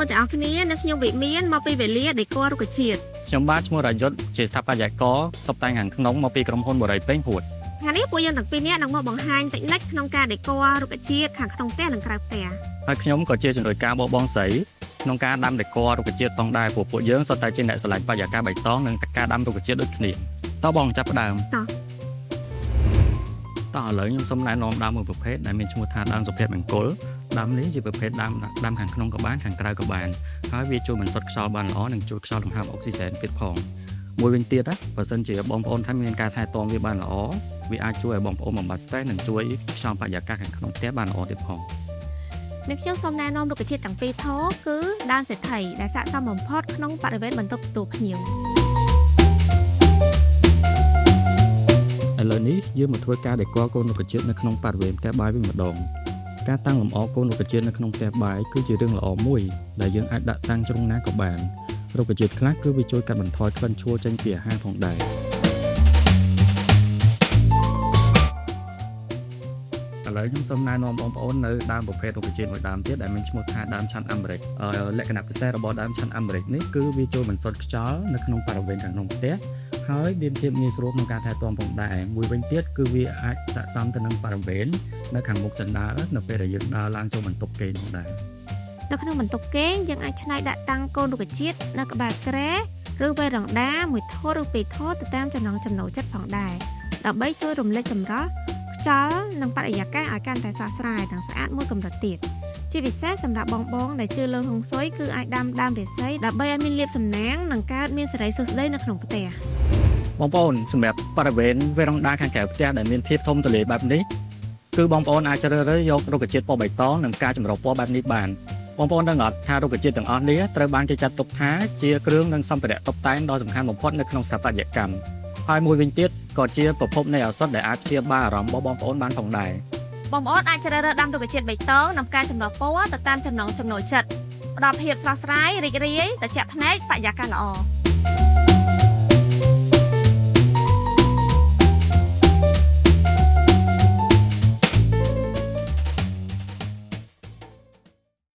ប្អូនទាំងអស់គ្នានៅខ្ញុំវិមានមកពីវេលាដេករុក្ខជាតិ ខ្ញុំបាទឈ្មោះរាយុទ្ធជាស្ថាបត្យករតុបតែងខាងក្នុងមកពីក្រុមហ៊ុនបរិយពេញហួត ថ្ងៃនេះពួកយើងទាំងពីរនាក់នឹងមកបង្ហាញតិចនិចក្នុងការដេករុក្ខជាតិខាងក្នុងផ្ទះនិងក្រៅផ្ទះ ហើយខ្ញុំក៏ជាជំនួយការបបងស្រីក្នុងការដាំដេករុក្ខជាតិផងដែរព្រោះពួកយើងសុទ្ធតែជាអ្នកស្រឡាញ់បរិយាកាសបៃតងនិងការដាំរុក្ខជាតិដូចគ្នាតោះបងចាប់ផ្ដើម តោះ តោះឥឡូវខ្ញុំសូមណែនាំដើមមួយប្រភេទដែលមានឈ្មោះថាដើមសុភមង្គលដើមនេះជាប្រភេទដើមដាំខាងក្នុងក៏បានខាងក្រៅក៏បានហើយវាជួយបន្សុទ្ធខ្យល់បានល្អនិងជួយខ្យល់ដង្ហើមអុកស៊ីសែនទៀតផងមួយវិញទៀតណាបើសិនជាបងប្អូនថាមានការថែទាំវាបានល្អវាអាចជួយឲ្យបងប្អូនបំបត្តិ stress និងជួយខ្យល់បរិយាកាសខាងក្នុងផ្ទះបានល្អទៀតផង នេះខ្ញុំសូមណែនាំរុក្ខជាតិទាំងពីរធគឺដើមសេដ្ឋីដែលស័ក្តិសមបំផុតក្នុងបរិវេណបន្ទប់ទទួលភ្ញៀវ ឥឡូវនេះយើងមកធ្វើការដេកកូនរុក្ខជាតិនៅក្នុងបរិវេណផ្ទះបាយវិញម្ដងការតាំងលម្អកូនរុក្ខជាតិនៅក្នុងផ្ទះបាយគឺជារឿងល្អមួយដែលយើងអាចដាក់តាំងជ្រុងណាក៏បានរុក្ខជាតិខ្លះគឺវាជួយកាត់បន្ថយក្លិនឆួលចេញពីអាហារផងដែរឥឡូវខ្ញុំសូមណែនាំបងប្អូននៅដើមប្រភេទរុក្ខជាតិមួយដើមទៀតដែលមានឈ្មោះថាដើមឆាន់អាមេរិកលក្ខណៈពិសេសរបស់ដើមឆាន់អាមេរិកនេះគឺវាចូលបន្សុទ្ធខ្យល់នៅក្នុងបរិវេណខាងក្នុងផ្ទះ ហើយមានភាពងាយស្រួលក្នុងការថែទាំផងដែរមួយវិញទៀតគឺវាអាចស័ក្តិសមទៅនឹងបរិវេណនៅខាងមុខជណ្ដើរនៅពេលដែលយើងដើរឡើងចូលបន្ទប់គេងផងដែរ នៅក្នុងបន្ទប់គេងយើងអាចច្នៃដាក់តាំងកូនរុក្ខជាតិនៅក្បាលគ្រែឬវេរ៉ង់ដាមួយថូតឬពីរថូតទៅតាមចំណង់ចំណូលចិត្តផងដែរដើម្បីជួយរំលេចសម្រស់ខ្យល់និងបរិយាកាសឲ្យកាន់តែស្រស់ស្រាយនិងស្អាតមួយកម្រិតទៀតជាពិសេសសម្រាប់បងបងដែលជឿលើហុងស៊ុយគឺអាចដាំដើមរាសីដើម្បីឲ្យមានលាភសំណាងនិងកើតមានសិរីសួស្តីនៅក្នុងផ្ទះ បងប្អូនសម្រាប់បរិវេណវេរ៉ង់ដាខាងក្រៅផ្ទះដែលមានភាពធំទូលាយបែបនេះគឺបងប្អូនអាចជ្រើសរើសយករុក្ខជាតិពណ៌បៃតងនិងការចម្រុះពណ៌បែបនេះបានបងប្អូនដឹងអត់ថារុក្ខជាតិទាំងអស់នេះត្រូវបានគេចាត់ទុកថាជាគ្រឿងនិងសម្ភារៈតុបតែងដ៏សំខាន់បំផុតនៅក្នុងស្ថាបត្យកម្មហើយមួយវិញទៀតក៏ជាប្រភពនៃឱសថដែលអាចព្យាបាលអារម្មណ៍របស់បងប្អូនបានផងដែរ បងប្អូនអាចជ្រើសរើសដាំរុក្ខជាតិបៃតងនិងផ្កាចម្រុះពណ៌ទៅតាមចំណង់ចំណូលចិត្តផ្ដល់ភាពស្រស់ស្រាយរីករាយត្រជាក់ភ្នែកបរិយាកាសល្អ